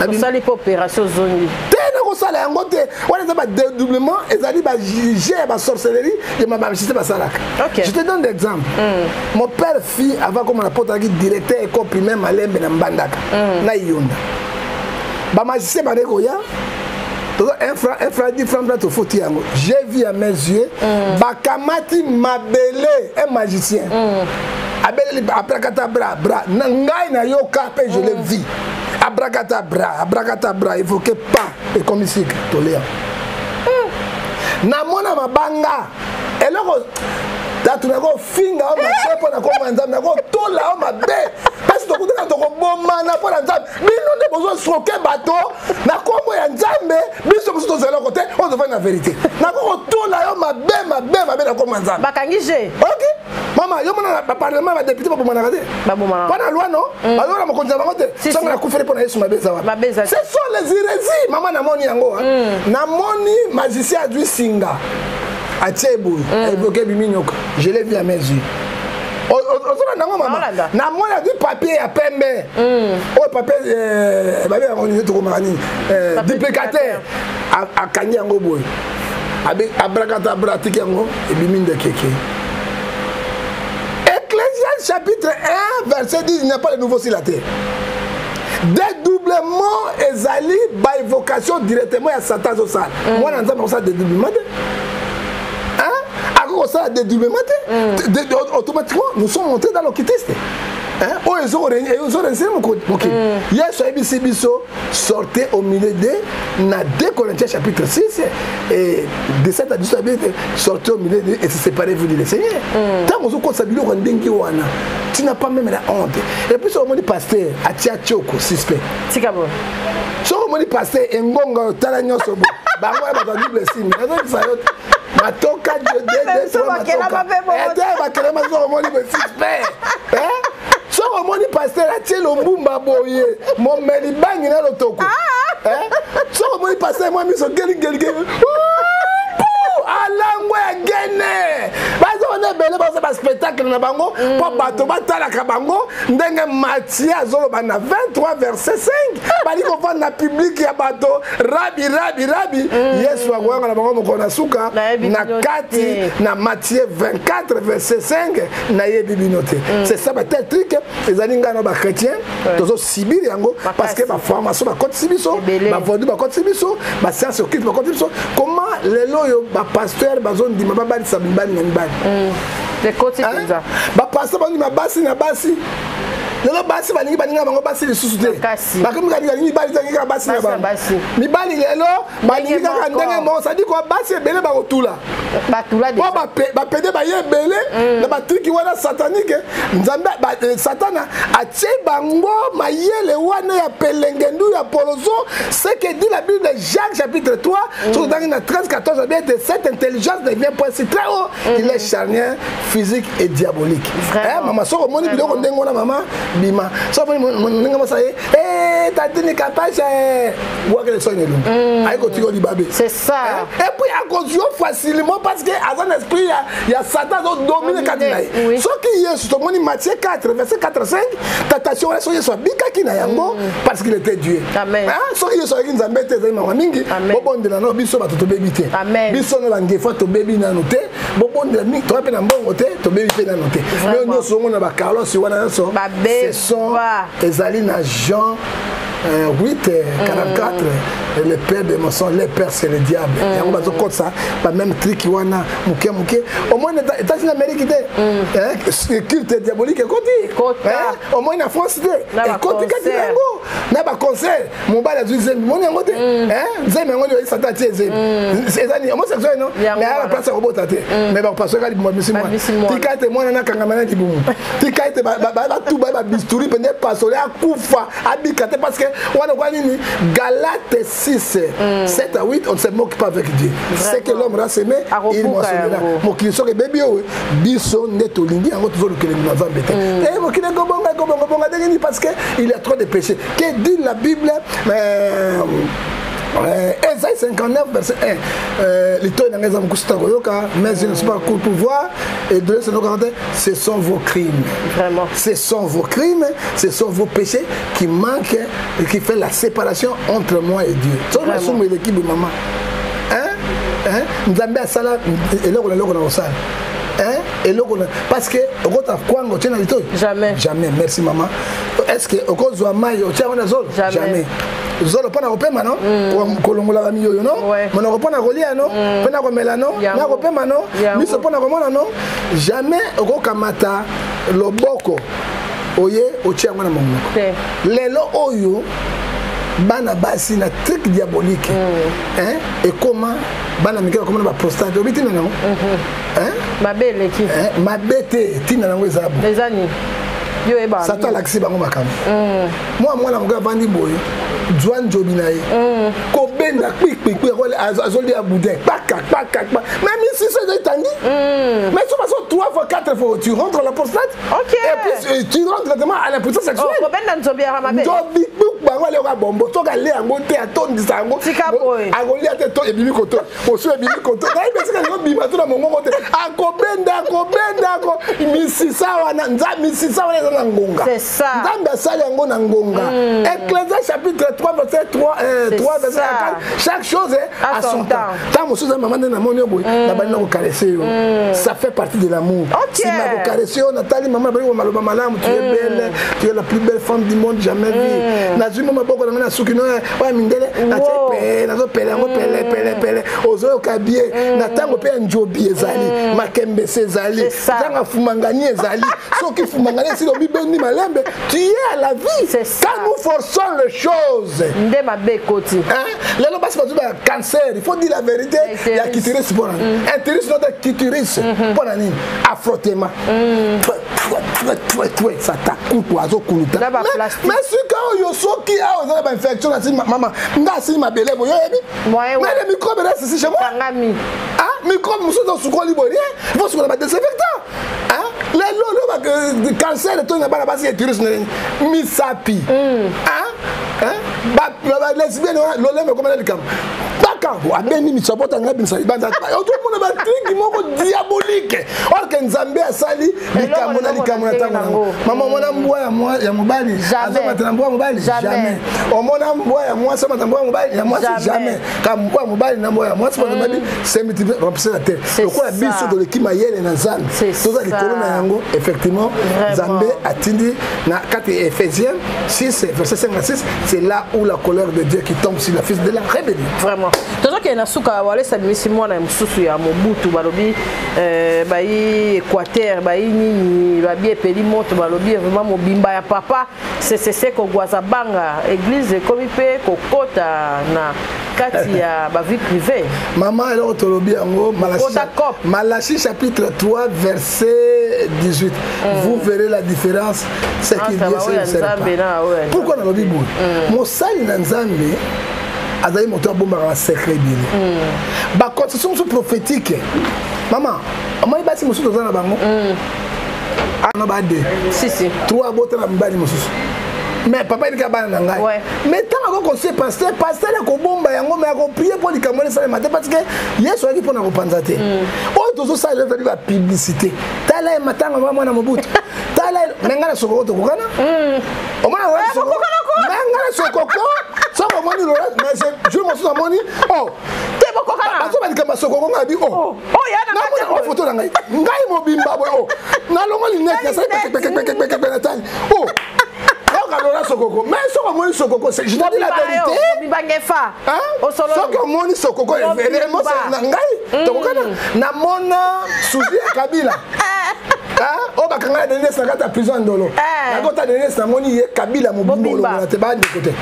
osali mpe opération, ozongi. Te, nakosala yango te. Wana eza badédoublement, ezali baje ya basorcellerie ya bamagicien basalaka. Je te donne l'exemple. Mon père fit avant koma na poto, azalaki directeur école primaire Malembe na Mbandaka, na Iyonda. Bamagicien bandeki koya, toza 1 franc, 1 franc, 10 franc, tofoti yango. J'ai vu à mes yeux, bakamati mabele, un magicien abeleli abracadabra bra na ngai, nayoka mpe, je l'ai vu, abracadabra, abracadabra, évoqué pa ekomi sika tolia. Namona mabanga eloko tatu nakofinga o mabe mpo na komona Nzambe, nakotola o mabe mpasi tokutana, tokobomana mpo na Nzambe. Bino nde bozosoke bato na kombo ya Nzambe, biso mosusu tozala eloko te. Oyo tofandi na vérité, nakokotola yo mabe, mabe, mabe na kombo ya Nzambe. Bakangi je. Ok mama, yo mona baparlement, badéputé babomanaka te? Babomanaka. Mpo na loi no bazona mokonzi na bango te. Songo nakufeli mpo na Yesu, mabe eza wapi? Mabe eza te. Ce sont les hérésies, mama. Namoni yango, namoni magicien azwi singa, atie boye, évoqué, ebimi nyoka. Je l'ai vu à mes yeux. Ozolanda yango, mama? Naolanda. Namoni azwi papier ya pembe oyo, papier babe yango nini, tokomaka nini? Papier. Duplicateur. Akangi yango boye, abracadabra, atiki yango, ebimi ndekeke. Ecclésiaste chapitre 1 verset 10: il n'y a pas de nouveau sur la terre. Dédoublement ezali baévocation directement ya Satan azosala. Mwana Nzambe akosala dédoublement te, hein? Akoki kosala dédoublement te. Automatiquement nous sommes montés dans l'occultiste, hein? Oyo ezorense mokili. Yesu ayebisi biso: sortez au milieu de, na 2 Corinthiens chapitre 6 et 17 à 18, ayebi ete sortez au milieu de et se séparez-vous dit le Seigneur. Ntango ozokotisa biloko ya ndenge wana, tu n'as pas même la honte? Et puis soki omoni pasteur atia tioko, suspect. Tika boye. Soki omoni pasteur engonga oyo, tala nyonso bo bango ya bato ya double sim, nazobisa yo te. Matoka. Biso bakelama mpe bongo. Te, bakelama. Soki omoni boye, suspect. Soki omoni pasteur atie lombumba boye, momeli bangi na lotoko. Soki omoni pasteur mwa miso geligelige, alangwa ya gene, baza wana ebele, baza baspectacle na bango mpo bato batalaka bango. Ndenge Matie azoloba na 23 verset 5, bali kovanda na public ya bato: rabi, rabi, rabi. Yesu akoyanga na bango mokolo na suka Nayebi na bino kati te. Na Matthieu 24 verset 5, nayebi bino te. C'est ça, batel truc ezali ngai na bachrétien tozosibir yango parce que baformation bakotisi biso, Ebele. bavodu bakotisi biso, bascience occulte bakotisi biso. Comment lelo oyo bapasteur bazondima babalisa mibali na mibali? Ekoti mpenza. Bapasteur bandima basi na basi. Lelo basi balingi baninga bango basi lisusu te. Bakomi kalinga mibali te kaka basi na bango. Mibali lelo balingi kaka ndenge moko, c'est-à-dire quoi basi ebele bakotula. Po bapede baye ebele mm. na batriki wana satanike nzambe eh, satana atie bango mayele wana ya pelengendu ya polozo ce que dit la bible jacques chapitre 3 mm. soki otangi na 13 14 abi ete cette intelligence ne vient point si très haut mm. il est charnien physique et diabolique eh, mama soki omoni biloko ndenge wana mama bima soki omoni ndenge mosa ye eh, tatini kapasha eh, bwakele soni elongi mm. aye kotika libabe c'est ça eh, et puis akozwi yo facilement parce que aza na esprit ya, ya satan azodomine kati na ye soki yesu tomoni matthieu 4 verset 4 5 tentation wana soki yesu abikaki na yango mm. parce qu'il était dieu soki yesu ayaki nzambe te ezali mawa mingi bobondela nano biso bato tobebi te biso na bangefa tobebi nano te bobondela mingi toza mpe na mbongo te tobebi mpe nano te yo nyonso omona bacarlos wana nyonso ce sont ezali na jean 8 44 mm. le père de mensonge le père c'est le diable mm. yango bazokotisa bameme triki wana moke moke omoni états-unis amérique te mm. culte diabolique ekoti omoni na france te ekoti kati na yango na baconcert mobali azwi zemi moni yango te mm. zemi yango nde satan atie zemi mm. eza nini homosexuel no mais aya place ya kobota te mm. mais bakopasoka libumu babimisi mwana tika ete mwana nakangama na libumu tika ete batuba babisturi mpenza epasole akufa abika te parce que wana okwa nini galate 6 7 à 8 on ne se moque pas avec dieu ce que l'homme rasemé il moissonnera mokili soki ebebi oyo biso nde tolingi yango tozoluka elengi na nzambe te eh, mokili ekobonga ekobongabonga ndenge nini parce que il y a trop de péché que dit la bible euh, euh, Esaïe 59 verset 1 euh, litoyi na ngai eza mokusu ta koyoka mais je ne suis pas court pour voir et donner ce ce sont vos crimes vraiment ce sont vos crimes ce sont vos péchés qui manquent et qui fait la séparation entre moi et Dieu soki masumu eleki boye mama hein? Hein? nzambe asala eloko na eloko na kosala hein? Eloko na parce que okota kwanga otie na litoyi jamais jamais merci maman est ce que okozwa mai otie yango na zolo jamais, jamais. zolo mpo na kopema no mm. kolongola bamiyoyo no monoko mpo na kolia no mm. mpe na komela no na kopema no miso mpo na komona no jamais okokamata loboko oye otie yango na monoko lelo oyo bana basi na truc diabolique mm. hein, ekoma bana mike bakoma na baprostate obi ntina nango mm-hmm. mabe eleki mabe te ntina nango eza bo eza nini satan alakisi bango makambo mm. mwa mwana moke avandi boye zwa njobi na ye mm. kobenda kpikpikpi azolia boudin kpaka kpaka kpa mais misisa eza etandi mm. mais so baso 3 fois 4 fois tu rentres à la prostate okay. et puis euh, tu rentres directement à l'impuissance sexuelle oh, kobenda nzobi ya mabe nzobi bango alioka bombo soki alia yango te atondisa yango akolia te to ebimi koto mosusu ebimi koto nayebi esika yango bima to na mongongo te akobenda akobenda ako misisa wana misisa wana eza na ngonga nzambe asali yango na ngonga mm. ecclésiaste chapitre 3 verset 3 3 verset 4 chaque chose à son temps ntango mosusu eza mama nde namoni yo boye mm. nabandi na kokarese yo mm. ça fait partie de l'amour nsima kokarese yo natali mama nabandi maloba malamu tu es belle tu es la plus belle femme du monde jamais vue nazwi mwa maboko na ngai na suki no oya mindele natie pe nazopele yango pele pele pele ozoyoka bien na ntango mpe ya njobi ezali makembese ezali ntango afumangani ezali soki fumangani esili omibendi malembe tu es à la vie quand nous forçons les choses nde mabe ekoti lelo basi bazwi ba cancer il faut dire la vérité ya clitoris mpo na nini intiris nota clitoris mpo na nini affrottement sata kutu azokuluta mais sika oyo soki awa eza na bainfection nasi mama nga asili mabele boye oyebi mais le microbe reste ici chez moi ah microbe mosusu eza osukoli boye rien il faut sukola badesinfectant lelo lelo cancer etondi na bana basi ya virus na nini misapi balesbienne wana lolemo ekoma na likambo kaka abendi misapota ngai abimisa libanda ozomona batriki moko diabolique or ke nzambe asali likambo na likambo na ntango yango mama omona mbwa ya mobali azomatela mbwa ya mobali jamais omona mbwa ya mwasi amata mbwa ya mobali ya mwasi jamais ka mbwa ya mobali na mbwa ya mwasi mpona babi se multiplier remplissez la terre lokola biso toleki mayele na nzambe toza likolo na yango effectivement nzambe atindi na kati ya éphésiens 6 verset 56 c'est là où la colère de dieu qui tombe sur la fils de la rébellion vraiment. Tozokende na suka. Walesa abimisi mwana ya mosusu ya Mobutu. Balobi bayi Équateur, bayi nini, babi epeli moto. Balobi vraiment mobimba ya papa Sese Kogwaza Banga, église ekomi mpe kokota na kati ya bavie privée. Mama, eloko tolobi yango, Malachi chapitre 3 verset 18, vous verrez la différence, ce qui vient, c'est pas. Pourquoi nalobi boye? Mosali na Nzambe azali moto abombaka basecret ebele, baconception mosusu prophétique. Mama, omoni basi mosusu toza na bango ana ba 2 Si, si. 3, abota na mibali mosusu, mais papa elika bana na ngai. Mais ntango akoconseille pasteur, pasteur akobomba yango, mais akoprier mpo likambo wana esalema te, parce que Yesu ayaki mpona kopanza te. Oyo tozosalela ezali bapublicité. Tala ye matanga mwa mwana Mobutu, tala me ngai na Sokoko tokokana. Omona, me ngai na Sokoko, soki omoni lola, mais jour mosusu amoni oh Te, bokokana. Bazoba likambo ya Sokoko, ngai bi oh, namona foto na ngai, ngai mobimba boye, o nalongo linete, nasali pekepekepekepeke, natali o yoka lola Sokoko. Mais soki omoni Sokoko, je te dis la vérité, soki omoni Sokoko na ngai tokokana. Namona suzi ya Kabila oyo bakanga na Denis na kati ya prison ya Ndolo. Nakota Denis, namoni ye Kabila mobimba, olongola te, bandeko te.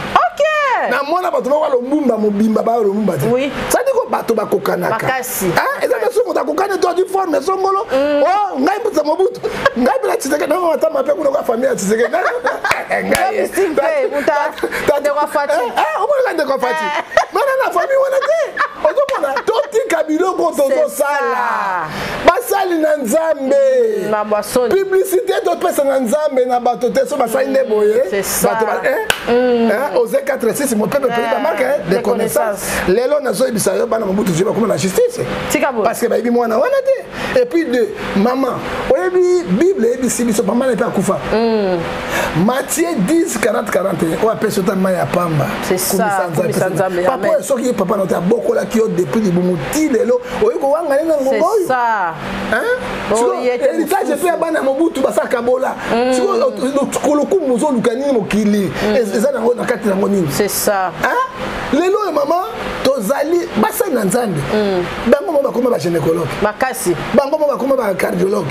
Namona bato moko balombumba mobimba, balomumba te. Sadi ko bato bakokanaka, eza te soki moto akokani to adi forme songolo. O ngai mpusa Mobutu, ngai mpe na Tshisekedi, nango matama mpe kuna kwa famille ya Tshisekedi. Omonaka ndeko Fati mana na famille wana te. Ozomona, totika biloko tozosala, basali na Nzambe. Publicité topesa na Nzambe na bato te. So basali nde boye, bato Osée 4 6, mon peuple pays bamarque de connaissance. Lelo nazoyebisa yo, bana Mobutu zwi bakoma na justice parce que bayebi mwana wana te. Et puis deux, mama, oyebi Bible eyebisi biso, mama na mpe akufa, Matthieu 10 40 41, oyo apesi ota mai ya pamba. Nzambe. Papa oyo, soki ye papa na te abokolaki yo depuis libumu ti lelo, oyi kowanga nde na ngonga oyo. Héritage mpe ya bana ya Mobutu basalaka bola. Kolokumu ozoluka nini? Mokili eza nango na kati nango nini? Lelo oyo, mama, tozali basali na Nzambe. Bango mo bakoma bagynécologue makasi, bango mo bakoma bacardiologue,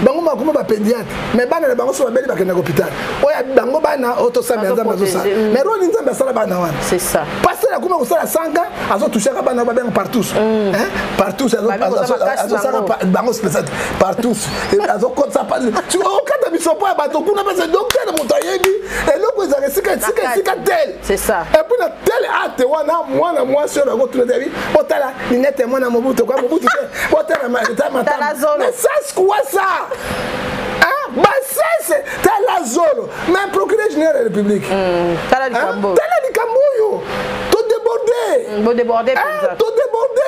bango mo bakoma bapédiatre, mais bana na bango so babeli, bakenda hôpital. Oyo bango bana oyo tosambela, Nzambe azosala, mais roni Nzambe asala bana wana? Pasteur akoma kosala 100 ans, azotouchaka bana babenga partout, partout, azosala bango spécial partout, azokotisa okata biso mpo ya bato kuna. Mpese docteur, moto ayebi eloko ezalaka esika esika esika tel. C'est ça. Et puis na tel ate wana, mwana mwasi oyo akotuna te, botala linete ya mwana Mobutu kwa Mobutu te, botala matama. Mais ça, c'est quoi ça, hein? Basese, tala zolo. Mais procureur général de la République, tala likambo, tala likambo oyo, todéborde. Bodéborde. Todéborde.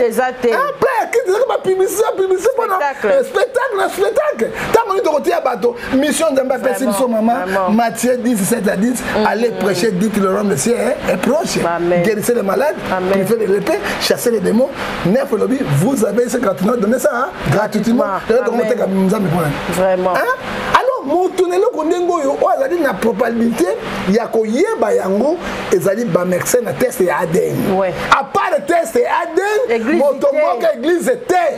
Eza te. Plein ya culte, ezaka bapublicité, publicité mpona spectacle na spectacle. Ntango nini tokotia bato mission Nzambe apesi biso? Mama, Matthieu 10 7 à 10, allez prêcher, dites: le royaume des cieux est proche, guérissez les malades, purifiez les lépreux, chassez les démons. 9 elobi: vous avez ce gratuitement, donnez ça gratuitement. Lelo tokoteka Nzambe mpona Vraiment. Alors moto na eloko ndenge oyo, oyo azali na probabilité ya koyeba yango, ezali bamédecin na test ya ADN. À part test ya ADN, moto moko, église te,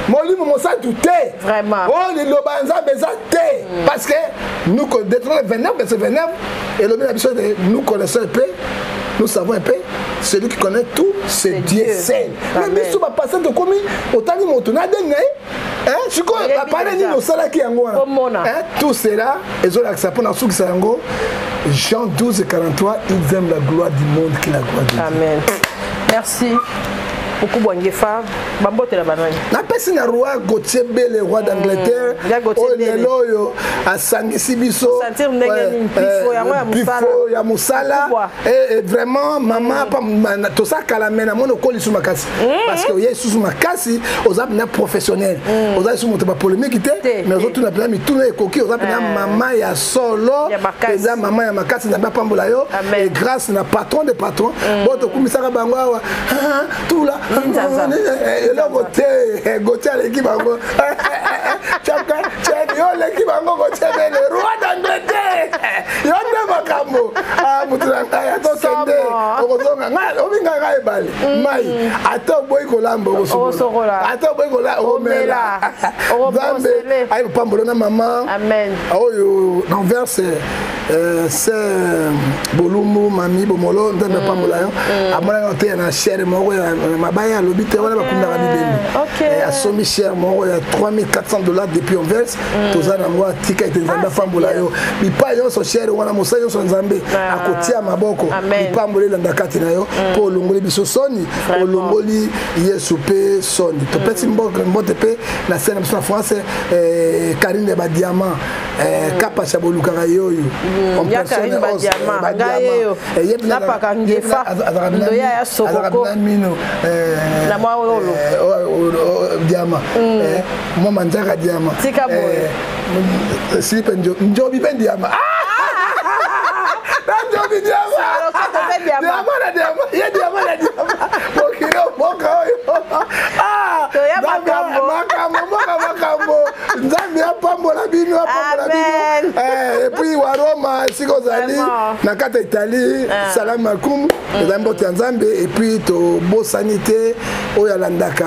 Molimo Mosantu te, oyo liloba ya Nzambe eza te, parce que nous, Deutéronome 29 verset 29 elobi na biso: nous connaissons un peu, nous savons un peu, celui qui connaît tout, c'est Dieu seul. Mais biso bapasteur tokomi otali moto na ADN na ye. Sikoyo bapare nini osalaki yango wana? Tout cela ezolakisa mpona kosukisa yango, Jean 12 43, ils aiment la gloire du monde que la gloire de Dieu. Amen, merci beaucoup. Ngefa, bambotela banani? Napesi na roi Gautier Bele, roi d'Angleterre, oyo lelo oyo asangisi biso pifo ya mosala. Vraiment, mama, tosakala me namoni okoli lisusu makasi, parce que oye lisusu makasi, oza mpena professionnel, oza lisusu moto bapolémique te, mais ozotuna mpena mituna ekoki. Oza mpena mama ya solo, eza mama ya makasi. Nzambe apambola yo, et grâce na patron de patron bo tokumisaka bango awa tula eloko te. Gautier aleki bango, yo oleki bango. Gautier Bele, roi d'Angleterre, yo nde makambo. Motu na ngai, atokende, okozonga. Ozonga ngai obi ngai ngai ebale mm. Mai ata oboyi kolamba okosokola, ata oboyi kola okomela. Nzambe ayi kopambola na mama oyo na verse se bolumbu mami bomolo. Nzambe apambola yo. Amonaka te na chaire moko ya mabaya, alobi te wana bakundaka bibembe. Asombi chaire moko ya 3400 $ depuis Anvers. Toza nango, atika ete Nzambe apambola yo bipai nyonso. Chaire wana, mosali nyonso ya Nzambe akotia maboko, lipambola elanda kati na yo, mpo olongoli biso soni, olongoli Yesu mpe soni. Topesi mbote mpe na se na biso na France, Karine ya badiamant, Kapasha, bolukaka ye oyo. Napaka ngefa ndoya ya sokoko. Mino diama, mwa manzaka diama. Tika boye. Silipe njobi mpe diama na njobi, diama, diama na diama, ye diama na diama. Mokili, mboka oyo, makambo, mboka makambo. Nzambe apambola bino, apambola bino. Et puis wa Roma, esika ozali na kati ya Italie, salamu alaikum, ezali mbote ya Nzambe. Et puis tobosani te oyo alandaka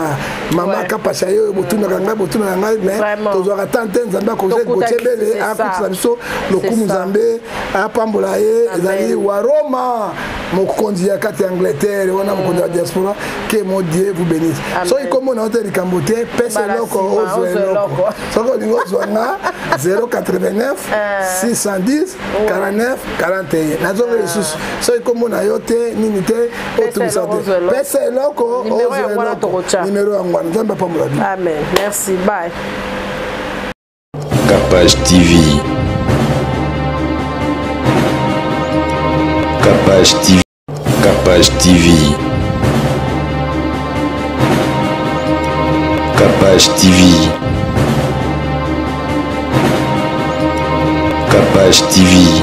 mama Kapasha, ye oyo botunaka ngai, botunaka ngai, mais tozwaka tan te. Nzambe akoze Gotie Bele akutisa biso lokumu. Nzambe apambola ye. Ezali wa Roma, mokonzi ya kati ya Angleterre wana, mokonzi ya diaspora. Que mon Dieu vous bénisse. Soki komona yo te, likambo te, pesa eloko, ozwa eloko. Soki olingi ozwa nga, 089 610 49 41. Nazongi lisusu, soki komona yo te, nini te, otungisa te, pesa eloko, ozwa eloko. Nimero yango wana. Nzambe apambola bino. Amen, merci, bye. Capage TV. Capage TV. Capage TV. Capage TV. Capage TV.